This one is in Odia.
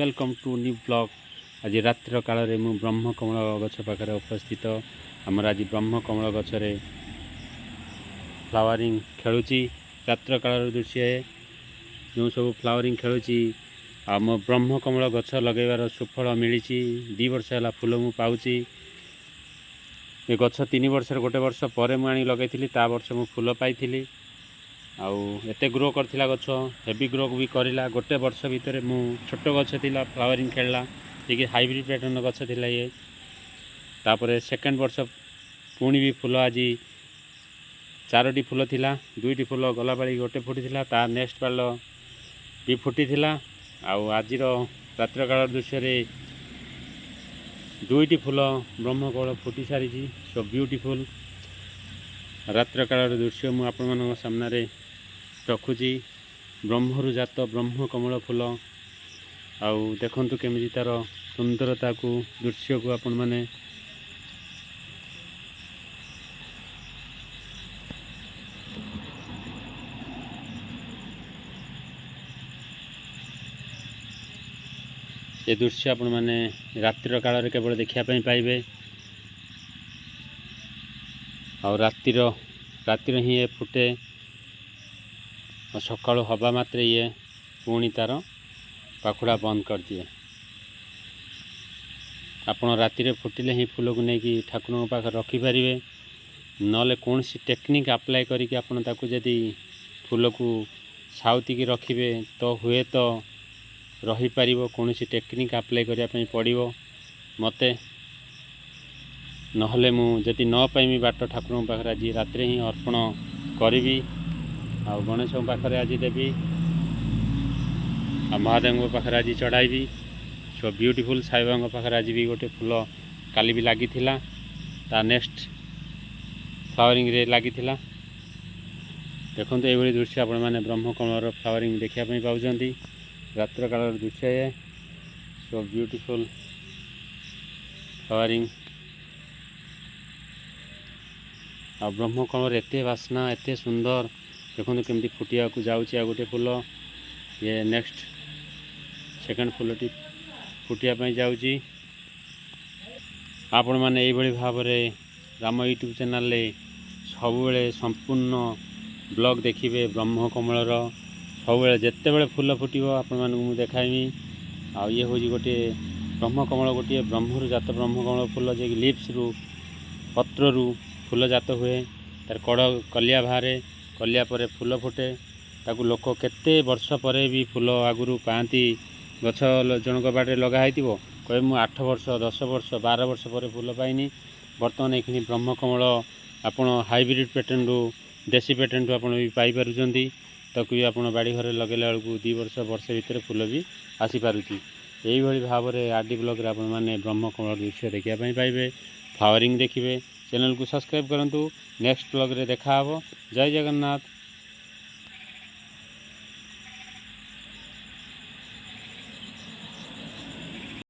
Welcome to new vlog. ଆଜି ରାତ୍ର କାଳରେ ମୁଁ ବ୍ରହ୍ମକମଳ ଗଛ ପାଖରେ ଉପସ୍ଥିତ। ଆମର ଆଜି ବ୍ରହ୍ମକମଳ ଗଛରେ ଫ୍ଲାୱାରିଂ ଖେଳୁଛି। ରାତ୍ର କାଳର ଦୃଶ୍ୟ ଏ, ଯେଉଁ ସବୁ ଫ୍ଲାୱାରିଂ ଖେଳୁଛି। ଆଉ ମୋ ବ୍ରହ୍ମକମଳ ଗଛ ଲଗାଇବାର ସୁଫଳ ମିଳିଛି। 2 ବର୍ଷ ହେଲା ଫୁଲ ମୁଁ ପାଉଛି। ଏ ଗଛ 3 ବର୍ଷରେ ଗୋଟେ ବର୍ଷ ପରେ ମୁଁ ଆଣି ଲଗାଇଥିଲି, ତା ବର୍ଷ ମୁଁ ଫୁଲ ପାଇଥିଲି। ଆଉ ଏତେ ଗ୍ରୋ କରିଥିଲା ଗଛ, ହେଭି ଗ୍ରୋ ବି କରିଲା ଗୋଟେ ବର୍ଷ ଭିତରେ। ମୁଁ ଛୋଟ ଗଛ ଥିଲା, ଫ୍ଲାୱାରିଂ ଖେଳିଲା। ଟିକେ ହାଇବ୍ରିଡ଼ ପ୍ୟାଟର୍ନ ଗଛ ଥିଲା ଇଏ। ତାପରେ ସେକେଣ୍ଡ ବର୍ଷ ପୁଣି ବି ଫୁଲ, ଆଜି ଚାରୋଟି ଫୁଲ ଥିଲା, ଦୁଇଟି ଫୁଲ ଗଲାପାଳି ଗୋଟେ ଫୁଟିଥିଲା, ତା ନେକ୍ସଟ ପାଳ ବି ଫୁଟିଥିଲା। ଆଉ ଆଜିର ରାତ୍ରକାଳ ଦୃଶ୍ୟରେ ଦୁଇଟି ଫୁଲ ବ୍ରହ୍ମକମଳ ଫୁଟି ସାରିଛି। ସୋ ବ୍ୟୁଟିଫୁଲ୍ ରାତ୍ରକାଳର ଦୃଶ୍ୟ ମୁଁ ଆପଣମାନଙ୍କ ସାମ୍ନାରେ ରଖୁଛି। ବ୍ରହ୍ମରୁ ଜାତ ବ୍ରହ୍ମକମଳ ଫୁଲ। ଆଉ ଦେଖନ୍ତୁ କେମିତି ତା'ର ସୁନ୍ଦରତାକୁ, ଦୃଶ୍ୟକୁ ଆପଣମାନେ। ଏ ଦୃଶ୍ୟ ଆପଣମାନେ ରାତ୍ରିର କାଳରେ କେବଳ ଦେଖିବା ପାଇଁ ପାଇବେ। ଆଉ ରାତିରେ ହିଁ ଏ ଫୁଟେ ଆଉ ସକାଳୁ ହେବା ମାତ୍ରେ ଇଏ ପୁଣି ତା'ର ପାଖୁଡ଼ା ବନ୍ଦ କରିଦିଏ। ଆପଣ ରାତିରେ ଫୁଟିଲେ ହିଁ ଫୁଲକୁ ନେଇକି ଠାକୁରଙ୍କ ପାଖରେ ରଖିପାରିବେ, ନହେଲେ କୌଣସି ଟେକ୍ନିକ୍ ଆପ୍ଲାଏ କରିକି ଆପଣ ତାକୁ ଯଦି ଫୁଲକୁ ସାଉତିକି ରଖିବେ ତ ହୁଏତ ରହିପାରିବ। କୌଣସି ଟେକ୍ନିକ୍ ଆପ୍ଲାଏ କରିବା ପାଇଁ ପଡ଼ିବ ମୋତେ, ନହେଲେ ମୁଁ ଯଦି ନ ପାଇମି ବାଟ, ଠାକୁରଙ୍କ ପାଖରେ ଆଜି ରାତିରେ ହିଁ ଅର୍ପଣ କରିବି। ଆଉ ଗଣେଶଙ୍କ ପାଖରେ ଆଜି ଦେବି ଆଉ ମହାଦେବଙ୍କ ପାଖରେ ଆଜି ଚଢ଼ାଇବି। Show beautiful. ସାଇବାବାଙ୍କ ପାଖରେ ଆଜି ବି ଗୋଟେ ଫୁଲ କାଲି ବି ଲାଗିଥିଲା, ତା ନେକ୍ସଟ ଫ୍ଲାୱାରିଂରେ ଲାଗିଥିଲା। ଦେଖନ୍ତୁ, ଏଇଭଳି ଦୃଶ୍ୟ ଆପଣମାନେ ବ୍ରହ୍ମକମଳର ଫ୍ଲାୱାରିଂ ଦେଖିବା ପାଇଁ ପାଉଛନ୍ତି। ରାତ୍ରକାଳର ଦୃଶ୍ୟ ଏ। Show beautiful flowering. ଆଉ ବ୍ରହ୍ମକମଳରେ ଏତେ ବାସ୍ନା, ଏତେ ସୁନ୍ଦର। ଦେଖନ୍ତୁ କେମିତି ଫୁଟିବାକୁ ଯାଉଛି ଆଉ ଗୋଟେ ଫୁଲ। ଇଏ ନେକ୍ସଟ ସେକେଣ୍ଡ ଫୁଲଟି ଫୁଟିବା ପାଇଁ ଯାଉଛି। ଆପଣମାନେ ଏଇଭଳି ଭାବରେ ରାମ ୟୁଟ୍ୟୁବ୍ ଚ୍ୟାନେଲରେ ସବୁବେଳେ ସମ୍ପୂର୍ଣ୍ଣ ବ୍ଲଗ୍ ଦେଖିବେ ବ୍ରହ୍ମକମଳର। ସବୁବେଳେ ଯେତେବେଳେ ଫୁଲ ଫୁଟିବ, ଆପଣମାନଙ୍କୁ ମୁଁ ଦେଖାଇବି। ଆଉ ଇଏ ହେଉଛି ଗୋଟିଏ ବ୍ରହ୍ମକମଳ, ଗୋଟିଏ ବ୍ରହ୍ମରୁ ଜାତ ବ୍ରହ୍ମକମଳ ଫୁଲ, ଯିଏକି ଲିଭ୍ସରୁ, ପତ୍ରରୁ ଫୁଲ ଜାତ ହୁଏ। ତାର କଡ଼ କଲିଆ ବାହାରେ, କଲିଆ ପରେ ଫୁଲ ଫୁଟେ। ତାକୁ ଲୋକ କେତେ ବର୍ଷ ପରେ ବି ଫୁଲ ଆଗରୁ ପାଆନ୍ତି। ଗଛ ଜଣଙ୍କ ବାଡ଼ିରେ ଲଗା ହେଇଥିବ, କହିବେ ମୁଁ 8 ବର୍ଷ, 10 ବର୍ଷ, 12 ବର୍ଷ ପରେ ଫୁଲ ପାଇନି। ବର୍ତ୍ତମାନ ଏଇଖିଣି ବ୍ରହ୍ମକମଳ ଆପଣ ହାଇବ୍ରିଡ଼ ପ୍ୟାଟର୍ନରୁ, ଦେଶୀ ପ୍ୟାଟର୍ନରୁ ଆପଣ ବି ପାଇପାରୁଛନ୍ତି। ତାକୁ ବି ଆପଣ ବାଡ଼ି ଘରେ ଲଗାଇଲା ବେଳକୁ 2 ବର୍ଷ, ବର୍ଷେ ଭିତରେ ଫୁଲ ବି ଆସିପାରୁଛି। ଏଇଭଳି ଭାବରେ ଆର୍ ଡି ବ୍ଲଗ୍ରେ ଆପଣମାନେ ବ୍ରହ୍ମକମଳ ଦୃଶ୍ୟ ଦେଖିବା ପାଇଁ ପାଇବେ, ଫ୍ଲାୱାରିଂ ଦେଖିବେ। ଚ୍ୟାନେଲକୁ ସବସ୍କ୍ରାଇବ୍ କରନ୍ତୁ। ନେକ୍ସଟ ବ୍ଲଗ୍ରେ ଦେଖାହେବ। ଜୟ ଜଗନ୍ନାଥ।